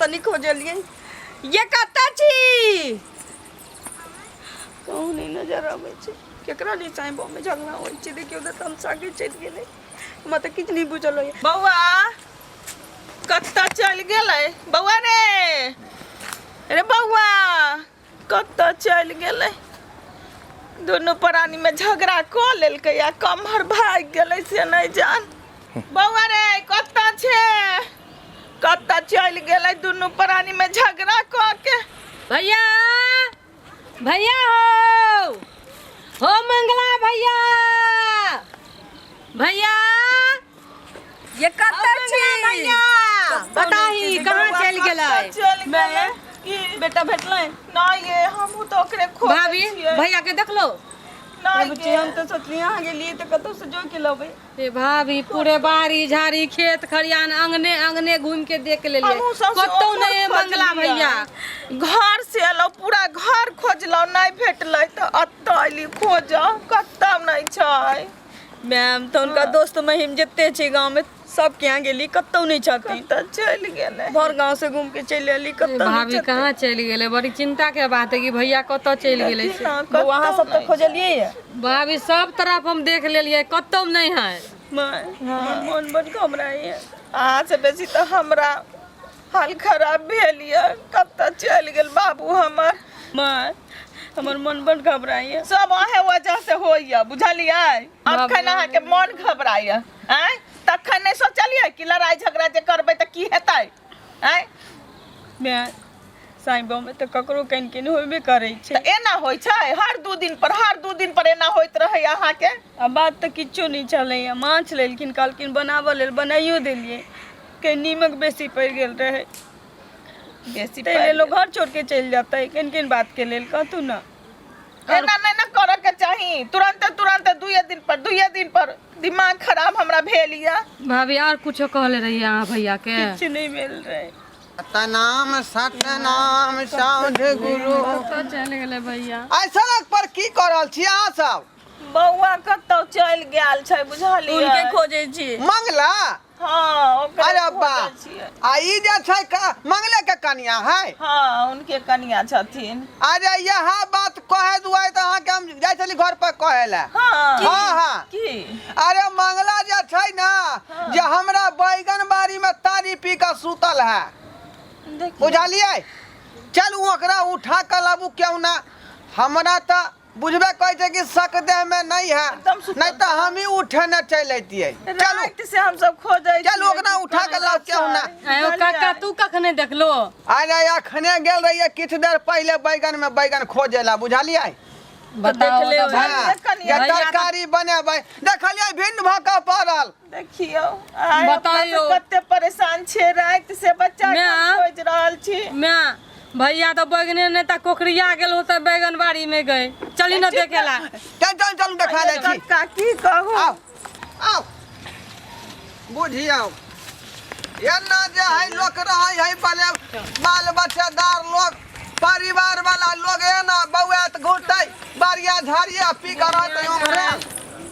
कतऽ नहि खोजलियै। ये कतऽ छी? कहूँ नहि नजर अबै छै। केकरा नहि चाहे बम में झगड़ा होइ छै। देखियौ तऽ तमसा के चलि गेलै। हमरा तऽ किछु नहि बुझल होइए। बौआ कतऽ चलि गेलै? बौआ रे, रे बौआ कतऽ चलि गेलै? दुनू प्राणी में झगड़ा कऽ लेलकै आ कमहर भागि गेलै से नहि जान। बौआ रे कतऽ छै? कतऽ चलि गेलै दुनू प्राणी में झगड़ा कऽ के? भैया, भैया हो, हो मंगला भैया, भैया ये कतऽ छी? भैया बताही कहाँ चलि गेलै? चलि गेलै की? बेटा भेटलै? नहि ये, हमहूँ तऽ ओकरे खोजै भाभी छियै। भैया के देखलो? नहि बुच्ची, गे। हम तऽ सोचलियै अहाँ गेलियै तऽ कतौ से जोड़ि के लबै। ए भाभी, पूरे बाड़ी झाड़ी खेत खरियान अंगने अंगने घूम के देख लेलियै, हमहूँ सौंसे कतौ ओम्हर नहि मंगला खोजलियै। भैया। घर से एलहुँ, पूरा घर खोजलहुँ, नहि भेटलै तऽ एतऽ अयली खोजऽ, कतौ नहि छै। मैम तऽ हुनका दोस्त महिम जते छै गाँव में सबके यहाँ गेली, कतौ नहि छथिन। कतऽ चलि गेलै? भर गाँव से घूम के चलि एली, ए कतौ नहि भाभी छथिन। कहाँ चलि गेलै? बड़ी चिंता के बात है कि भैया कतऽ चलि गेलै से। ना, बौआ, अहाँ कतौ सब तऽ नहि। खोजलियै ये? भाभी सब तरफ हम देख लेलियै, कतौ नहि है। माय, हमर मोन बड घबराइए। अहाँ से बेसी तऽ हमरा हाल खराब भेल यऽ, कतऽ चलि गेल बाबू हमर। माय, हमर मन बड घबराइए। सब अहें वजह से होइए, बुझलियै? अखन अहाँके मन घबराइए आँय, तखन नहि सोचलियै कि लड़ाइ झगड़ा जे करबै तऽ की हेतै आँय? माय, साईं बाबा तऽ ककरो कनि कनि होबे करै छै। तऽ एना होइ छै? हर 2 दिन पर, हर 2 दिन पर एना होइत रहैए अहाँके। आ बात तऽ किछो नहि छलैए। माछ लेलखिन, कहलखिन बनाबऽ लेल, बनाइयो देलियै, कहीं नीमक बेसी पड़ि गेल रहै। बेसी ताहि लेल लोग घर छोड़ के चलि जेतै केहन केहन बातके लेल, कहतू ने? एना नहि ने करऽ के चाही, तुरंते तुरंते दुइये दिन पर, दुइये दिन पर दिमाग खराब हमरा भेल यऽ। भाभी और कुछो कहले रहियै अहाँ भैया के? किछु नहि भेल रहै। सतनाम सतनाम साउंड गुरु। कतऽ चलि गेलै भैया? आइ सड़क पर की कऽ रहल छी अहाँ सब? बौआ कतौ चलि गेल छै, बुझलियै? हुनके खोजै छी। मंगला? हाँ, ओकरे अरे बा खोजै छियै। आ ई जे छै मंगले के कनिया है? हाँ, उनके कनिया छथिन। अरे यह बात कहे दुआरे तऽ अहाँके हम जाइ छली घर पर कहे लए। हाँ। हाँ, हाँ। की? अरे मंगला जे छै ने, जे हमरा बैगन बाड़ी में तारी पी कऽ सुतल है। देखियौ। बुझलियै? चलू ओकरा उठा कऽ लाबू क्यों ना, हमरा तऽ बुझबे कहै छै कि शक देह में नहीं है, एकदम सुतल। नहीं तो हम ही उठे न चलि अतियै। चलू राति से हम सब खोजै चलू, ओकरा उठा के लाउ केहू ना। आयो काका, तू कखने देखलो? अरे अखने गेल रहियै किछु देर पहिले बैगन में बैगन खोजे ला, बुझलियै? बताओ देखले तऽ होबै। भाई। हाँ, कनिया। जे तरकारी बनेबै, देखलियै भिन्न भऽ कऽ पड़ल। देखियौ आइ अपना बताइयो। सब कते परेशान छियै, राति से बच्चा के हम माय। खोजि रहल छी। माय, भैया तऽ बैगने नहि तऽ कोकरिया गेल होते बैगन बाड़ी में गए, चली न देखेला। चल चल चल, देखा दै छी। कक्का की कहू। आउ आउ, बुझियौ एना जे है लोक रहै है, बले बाल बच्चेदार लोक, परिवार वाला लोग एना बौआत घुरतै बारिया झाड़िया पी कऽ रहतै ओम्हरे।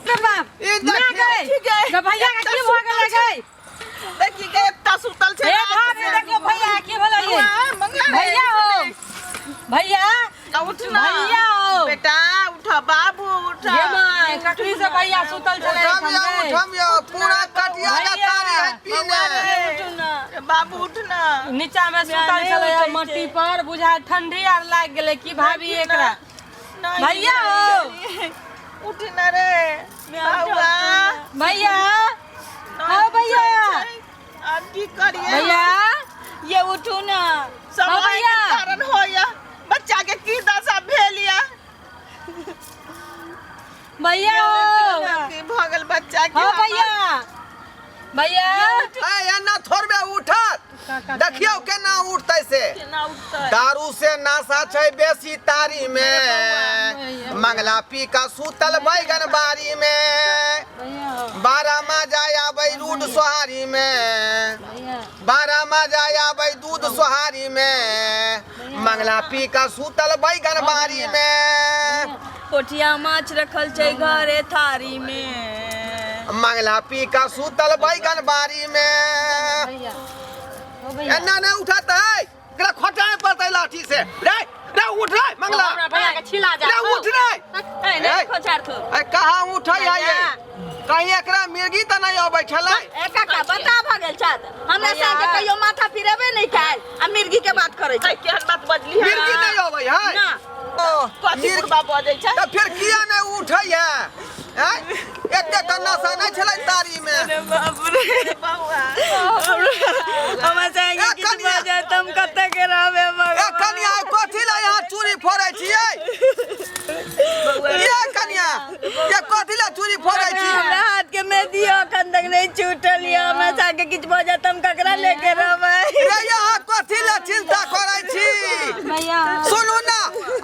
रे बाप, ई माय देखियौ। गई। ठीक है। गे भैया के की भऽ गेलै गई? देखी के एकटा सुतल छै। हे भाभी, देखियौ भैया के की भेलै ये? बौआ, मंगला रे। भैया हो, भैया, आ, उठ ना। भैया हो। बेटा उठ, बाबू उठ। हे my, कखनी से भैया सुतल छलै उठम यौ, एखन गई। उठम यौ, पूरा कटिया के भैया। तारी है पीने। उठू ना। बाबू उठ ना। नीचा में सुतल नहि छलै उठै छै। मट्टी पर, बुझाय ठंडी आर लागि गेलै की भाभी एकरा? नहीं, भैया हो। उठ ना रे बौआ। भैया नहीं हाँ भैया। उठै छै। आब की करिए? भैया ये उठू ना। सब हाँ अहाँके भैया। कारण होइया, बच्चा के की दशा भेल या। भैया हो। की भऽ गेल बच्चा के? हाँ भैया, भैया। ए एना थोड़बे उठत, देखियौ केना उठतै से। केना उठतै? दारू से नशा छै बेसी तारी में, मंगला पी कऽ सुतल बैगन बाड़ी में, 12 मजा आबै रूड सोहारी में, 12 मजा आबै दूध सोहारी में, मंगला पी कऽ सुतल बैगन बाड़ी में, पोठिया माछ रखल छै घरे थारी में, मंगला पी कऽ सुतल बैगन बाड़ी में। एना नहीं उठत है, एकरा खोटाए पड़तै लाठी से। रे रे उठ रे मंगला, हमरा भैया के छिला जा रे उठ रे। ए, नहीं खोचार थो। ए कहाँ उठै है ये? कहीं एकरा मिर्गी तऽ नहीं अबै छलै? ए काका, बता भऽ गेल छत हमरा संगे कहियो माथा फिरेबे नहीं खायल आ मिर्गी के बात करै छै। केहन बात बजली है? मिर्गी नहीं अबै है ना। ओ, कथी मिर्गी- बुढ़बा बजै छै? तऽ फेर किया नहीं उठै है? आँय? एते तऽ नशा नहीं छलै तारी में। अरे बाप रे, बौआ हमरा संगे ए, किछु कनिया। भऽ जाए तऽ हम कतऽ के रहबै ए भगवान। कनिया, कथी ला यहाँ चूड़ी फोड़ै छियै? ये कनिया, ये कथी ला चूड़ी फोड़ै छी? हमरा हाथ के मेहंदी अखन तक नहीं छूटल ये, हमरा संगे किछु भऽ जाए तऽ हम ककरा लेके रहबै? रे यहाँ कथी ला चिंता करै छी? सुनू ना,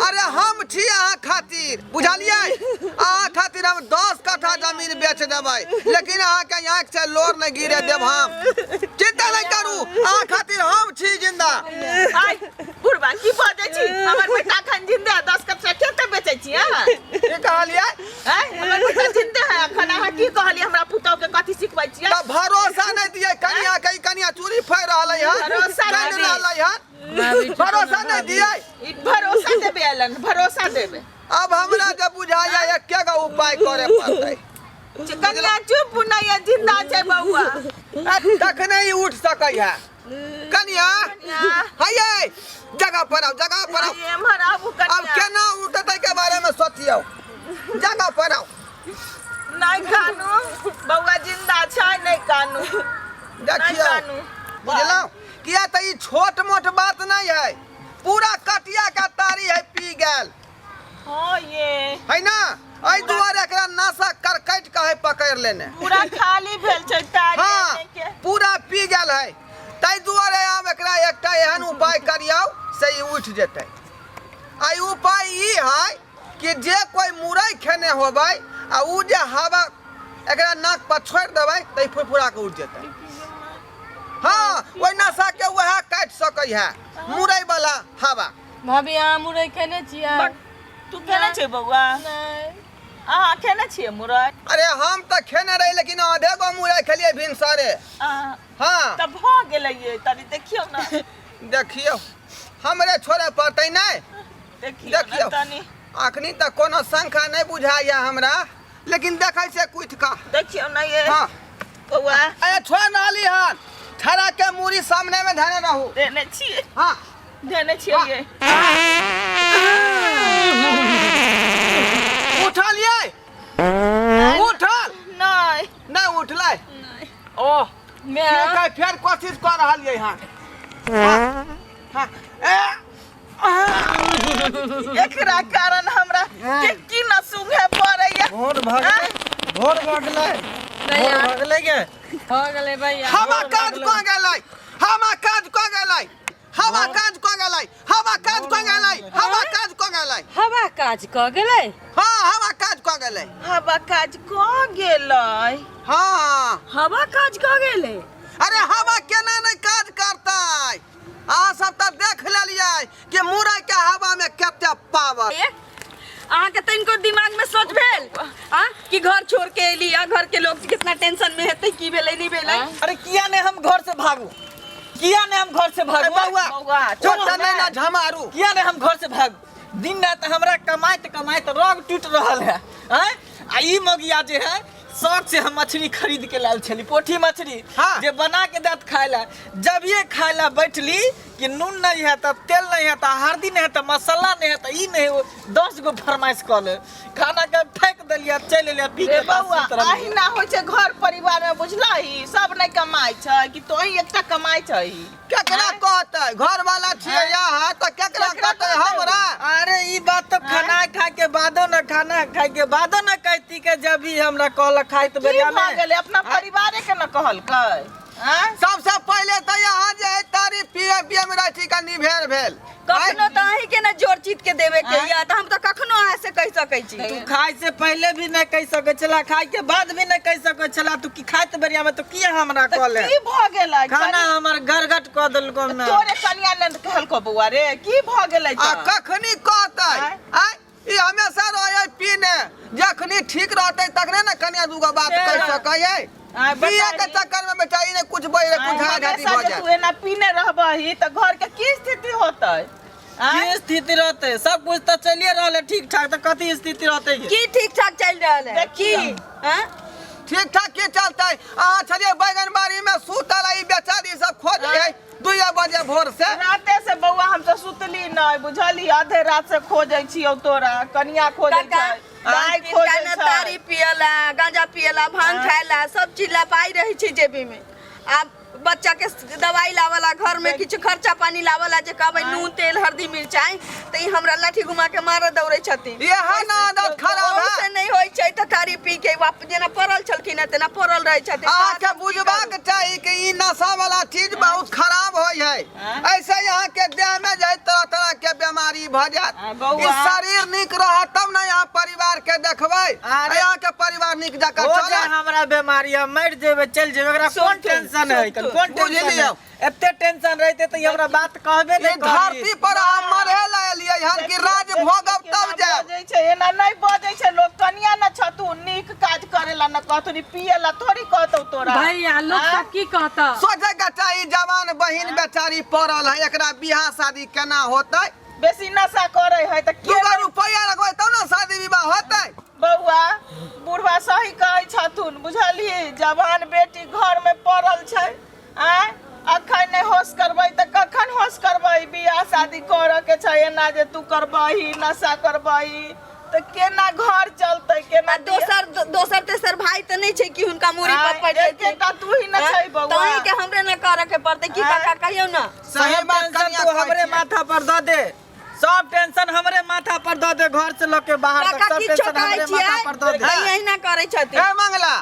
अरे हम छी अहाँ खातिर, बुझलियै? अहाँ खातिर हम 10 कट्ठा जमीन बेच देबै, लेकिन अहाँके आँखि से लोर नहि गिरे देब हम। चिंता नहि करू, अहाँ खातिर हम छी जिंदा। आइ बुढ़बा की बजै छी? हमर बेटा अखन जिंदा है, 10 कट्ठा खेत बेचै छी अहाँ? की कहलियै? आँय, हमर बेटा जिंदा है अखन, अहाँ की कहलियै? हमरा पुतहु के कथी सिखबै छियै? तऽ भरोसा नहि दियै कनिया के, ई कनिया चूड़ी फाड़ि रहलै हन, भरोसा नहि कानि दियै। रहलै हन, भरोसा नहि दियै। ई भरोसा देबे अलन, भरोसा देबे। अब हमरा जे बुझाइया एके गो उपाय करे पड़तै। कनिया चुप नहि है, जिंदा छै बौआ। आ, तखने ही उठ सकै है। कनिया हैये, जगह पर आओ, जगह पर आओ। एम्हर आबू अब कनिया। केना उठतै के बारे में सोचियौ, जगह पर आओ। नहि कानू बौआ, जिंदा छै, नहि कानू, नहि देखियौ कानू। बुझलहुँ? किया तऽ ई छोट मोट बात नहीं है, पूरा कटिया का तारी है पी गेल। हाँ ये है ना, एहि दुआरे एकरा नशा करकट के है पकड़ लेने। पूरा खाली भेल छै तारी। हाँ के पूरा पी गेल है, ताहि दुआरे आब एकरा एकटा एहन उपाय करियौ से ई उठि जेतै। आ ई उपाय ई है कि जे कोइ मुरई खेने होबै आ उ जे हवा एकरा नाक पर छोड़ि देबै तऽ ई फुरफुरा के उठि जेतै। हाँ, ओहि नशा के वएह काटि सकै है, मुरई वाला हवा। भाभी, अहाँ मुरई खेने छियै? तू खेने छै बौआ? नहि। अहाँ खेने छियै मुरई? अरे हम तऽ खेने रही, लेकिन आधे गो मुरई खेलियै भिनसरे। हाँ। तऽ भऽ गेलै ये, तनी देखियौ ने। देखियौ, हमरे छोड़े पड़तै नहि। देखियौ ने। देखियौ। तनी अखनी तऽ कोनो शंका नहि बुझाइया हमरा, लेकिन देखै छियै कुथि कऽ। देखियौ ने ये। हाँ। बौआ। अरे छोड़ रहली हन, ठड़ा के मूड़ी सामने में धरे रहू। देने छियै। हाँ। देने छियै ये। उठलियै? उठल? नहि। नहि उठलै? ओ मैं ठीक है, फेर कोशिश कऽ रहलियै हन। हाँ, हाँ, ए, एकरा कारण हमरा के की न सुंघे पड़ैया। भोर भऽ गेलै, भोर भऽ गेलै, भोर भऽ गेलै गे। भऽ गेलै भैया। हवा काज कऽ गेलै, हवा काज कऽ गेलै, हवा काज कऽ गेलै, हवा काज कऽ गेलै, हवा काज कऽ गेलै। हवा काज कऽ गेलै? हाँ, हवा काज कऽ गेलै। हवा काज कऽ गेलै? हाँ। हवा काज कऽ गेलै? अरे हवा केना नहि काज करतै? अहाँ सब तऽ देख लेलियै कि मुरई के हवा में कते पावर। ए, अहाँके तनिको दिमाग में सोच भेल आ कि घर छोड़ के एली आ घर के लोग कितना टेंशन में हेतै, की भेलै नहीं भेलै? अरे किया नहीं हम घर से भागू, किया नहीं हम घर से ए भागू? बौआ, बौआ, छोटा नहीं ना झमारू। किया नहीं हम घर से भागू? दिन रात हमरा कमाइत कमाइत रग टूट रहल है। आँय? आ ई मगिया जे है, शौक से हम मछली खरीद के लायल छली, पोठी मछली। हाँ। जे बना के देत खाय ला, जब ये खाय ला बैठली कि नून नहीं है त तेल नहीं है त हल्दी नहीं है त मसाला नहीं है त ई नहीं वो, 10 गो फरमाइश कऽ ले, खाना के फेंक देलियै, चलि एलियै पी रे के बौआ, सुति रहलियै। अहिना होइ छै घर परिवार में, बुझलही? सब नहि कमाइ छै कि तोही एकटा कमाइ छही? केकरा कहतै? घर वाला छियै अहाँ तऽ केकरा कहतै? हमरा? अरे ई बात तो खाना खाए के बादो न, खाना खाए के बादो न कहती के जब भी हमरा कहलक खाए तो की बेरिया भऽ में गेलै? अपना परिवारे के न कहलकै? आँय? सबसे पहिले तऽ यहाँ जे है तारी पिए पिए में रहै छी का निभेर भेल। कखनो तऽ अहीं के ने जोर चीत के देवे के या तऽ हम तऽ कखनो अहाँ से कहि सकै छी। तू खाए से पहले भी नहीं कह सकै छला, खाए के बाद भी नहीं कह सकै छला। तू की खाए तो बेरिया में तो किया हमरा तऽ कहले? की भऽ गेलै? खाना हमर गरगट कऽ देलको ने। तोरे कनिया ने कहलको बौआ रे, की भऽ गेलै आ तऽ? कखनी कहतै? आँय? आँय, ई हमेशा रहै पीने, जखनी ठीक रहतै तखने ने कनिया दूगो बात कहि सकै है। आय, पिए के बताही। चक्कर में बेचारी ने कुछ बहि रहे कुछ आय, घाटी हमेशा भऽ जे जायत। तू एना पीने रहबही तऽ घर के की स्थिति होतै? आय? की स्थिति रहते? सब कुछ तो चलिए रहल है ठीक ठाक, तो कथी स्थिति रहते? की ठीक ठाक चलि रहल है? की हाँ? ठीक ठाक की चलते? अहाँ छलियै बैगन बाड़ी में सुतल, ई बेचारी सब खोज है 2 बजे भोर से। राते से बौआ हम तो सुतली नहीं बुझली, आधे रात से खोजै छियौ तोरा, कनिया खोजै काका, छै, दाइ खोजै ने छै। तारी पियला, गांजा पियला, भांग खायला, सब चीज ला पाइ रहै छै जेबी में। आब बच्चा के दवाई लावला, घर में किछु खर्चा पानी लावला, जे कहबै नून तेल हल्दी मिरचाई, तऽ ई हमरा लाठी घुमा के मारऽ दौड़ै छथिन। इएह ने आदत खराब है। से नहीं होइ छै तऽ तारी पी के वाप जेना पड़ल छलखिन हेँ तेना पड़ल रहै छथिन। अहाँके बुझबाक चाही कि ई नशा वाला चीज बहुत खराब होइ है। ऐसे यहाँ के देह में जे तरह तरह के बीमारी भऽ जायत। आ, बौआ। ई शरीर नीक रहत तब ने यहाँ परिवार के देखबै। अरे। यहाँ के परिवार नीक जकाँ हो जाए चलत। हमरा बीमारी, हम मरि जेबै चलि जेबै, एकरा कोन टेंशन है? सुनथुन। कोन टेंशन है? बुझलियौ। एते टेंशन रहते तऽ ई हमरा बात कहबे ई नहि करी। धरती पर अहाँ मरे लए एलियै हन कि राज भोगब तब जायब? बजै छै एना नहीं बजै छै लोक, कनिया न छतु नीक काज करेला न कहतु, नी पिएला थोड़ी कहतौ तोरा। भैया लोग सब की कहता? सोचे के चाही जवान बहिन बेचारी पड़ल है, एकरा बियाह शादी केना होतै? बेसी नशा करे है तऽ के दूगो रुपैआ रखबै तब ने शादी विवाह होतै। बौआ बुढ़वा सही कहै छथुन बुझलिही, जवान बेटी घर में पड़ल छै, आँय अखन नहि होश करबै तऽ कखन होश करबै? बियाह शादी करऽ के छै, एना जे तू करबही नशा करबही तऽ केना घर चलतै, केना? आ दोसर दोसर तेसर भाई तऽ नहि छै कि हुनका मूड़ी पर पड़ि जेतै। एकेटा तू ही न छै बौआ। तहीं के हमरे न करऽ के पड़तै की? आँय? काका कहियौ न। सही सब बात टेंशन कनिया तू कहै हमरे छियै। माथा पर दऽ दे, सब टेंशन हमरे माथा पर दऽ दे, घर से लऽ के बाहर तक काका सब किछो टेंशन कहै हमरे छियै माथा पर दऽ दे। तऽ एहिना करै छथिन। ए मंगला,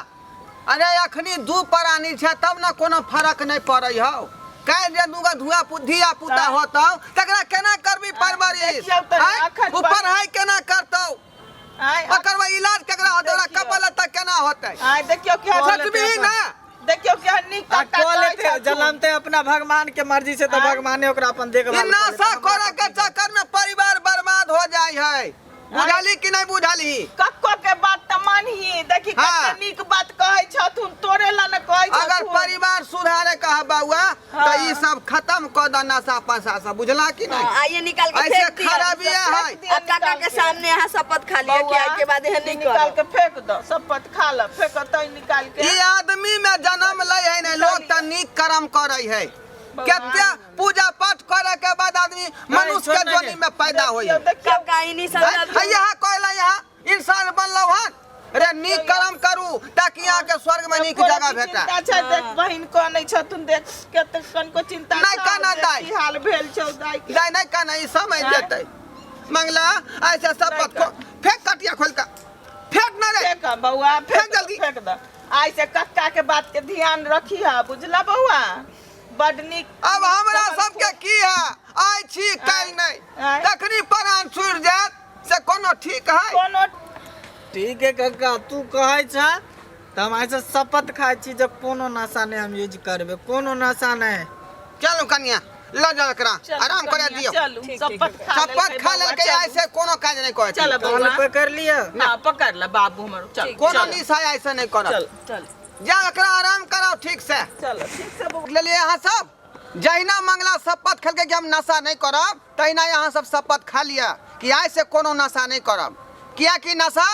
अरे अखनी दू प्राणी छै तब ने कोनो फर्क नहि पड़ै हौ। काल्हि जे दूगो धुआ धिया पुता होतौ तकरा केना करबी परवरिश? देखियौ तऽ आँय? अखन ओ पढ़ाई केना करतौ? आँय, ओकर बाद इलाज केकरा होतौ? ओकरा देखियौ। कपल लत्ता केना होतै? आँय देखियौ कि सोचबही ने। देखियौ कि नीक आ काका कऽ कहै लेते छथुन। जलमते अपना भगवान के मर्जी से तऽ आँय? भगवाने ओकरा अपन ई देखभाल कऽ नशा लेतै। करे के चक्कर में परिवार बर्बाद हो जाइ है। बुझली कि नहीं बुझली? कक्को के बात तऽ मानही, देखी हाँ। कते नीक बात कहै छथुन, तोरे ला ने कहै अगर छथुन। परिवार सुधारे कह बउआ हाँ। तऽ ई सब खत्म कऽ दऽ नशा पशा सब, बुझला कि नहीं? आइए निकाल के ऐसे फेंक दिअ। खराबिए है। दिअ अब काका निकाल के के। सामने अहाँ शपथ खा लिअ कि बौआ, आइ के बाद एहन नहीं निकाल करब। के फेंक दो, शपथ खा ल, फेंक तै निकाल के। ई आदमी में जन्म लै है ने लोग तऽ नीक कर्म करै है। कते पूजा पाठ करे के बाद आदमी मनुष्य के छोड़ ना जोनी में पैदा होई है। देखियौ, देखियौ, काका इन्हीं सब यहाँ कहला यहाँ इंसान बनलौ हन रे, नीक कर्म करू ताकि यहाँ के स्वर्ग में नीक एको जगह रति भेटा। चिंता छै देख, बहिन कनै छथुन, देख कते कनको चिंता नहि छौ, कानऽ देख दाइ। की हाल भेल छौ दाइ के। दाइ नहीं कहना, ई समझ जेतै। मंगला ऐसे सब नहि बात फेंक, कटिया खोल के फेंक न रे। फेंक बौआ, फेंक फेंक जल्दी। फेंक द। आइ से कक्का के बात के ध्यान रखी है बुझला बौआ, बड नीक। अब हमरा सबके की है, आइ छी काल्हि नहीं, आँय। तखनी प्राण छुटि जायत से कोनो ठीक है? कोनो ठीक है कक्का, तू कहै छ तऽ हम आइ से शपथ खाइ छी जे कोनो नशा नहि हम यूज करबै, कोनो नशा नहि। चलू कनिया लऽ जाओ एकरा, चलू आराम करे कनिया, दियौ। चलू शपथ खा शपथ लेलकै खा बौआ, लेलकै, चलू। आइ से कोनो काज नहि करै चल छै। बौआ। कान पकड़ लिअ। हाँ पकड़ ले बाबू हमर, चल कोनो चल, निशा ऐसे नहीं करत। चल चल जा एकरा आराम कराओ ठीक से। चल ठीक से बौआ। लेलिए अहाँ सब जहिना मंगला शपथ खेलकै कि हम नशा नहीं करब, तहिना अहाँ सब शपथ खा लिअ कि आइ से कोनो नशा नहीं करब, कियाकि नशा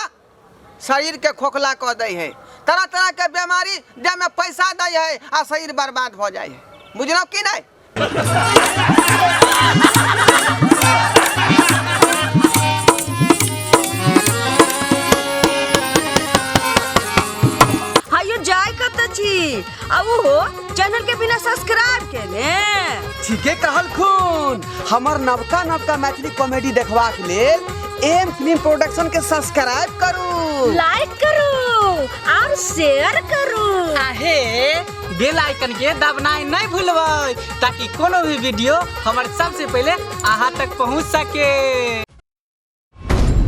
शरीर के खोखला कऽ दै है, तरह तरह के बीमारी देह में पैसा दै है आ शरीर बर्बाद भऽ जाइ है। बुझलहुँ कि नहीं? हायो जाय कतऽ छी? आ ओहो चैनल के बिना सब्सक्राइब केने? ठीके कहलखुन। हमर नवका नवका मैथिली कॉमेडी देखबाक लेल एम फिल्म प्रोडक्शन के सब्सक्राइब करू, लाइक करू और शेयर करू। आहे बेल आइकन के दबनाइ नहि भूलबै ताकि कोनो भी वीडियो हमर सबसे पहिले अहाँ तक पहुँच सके।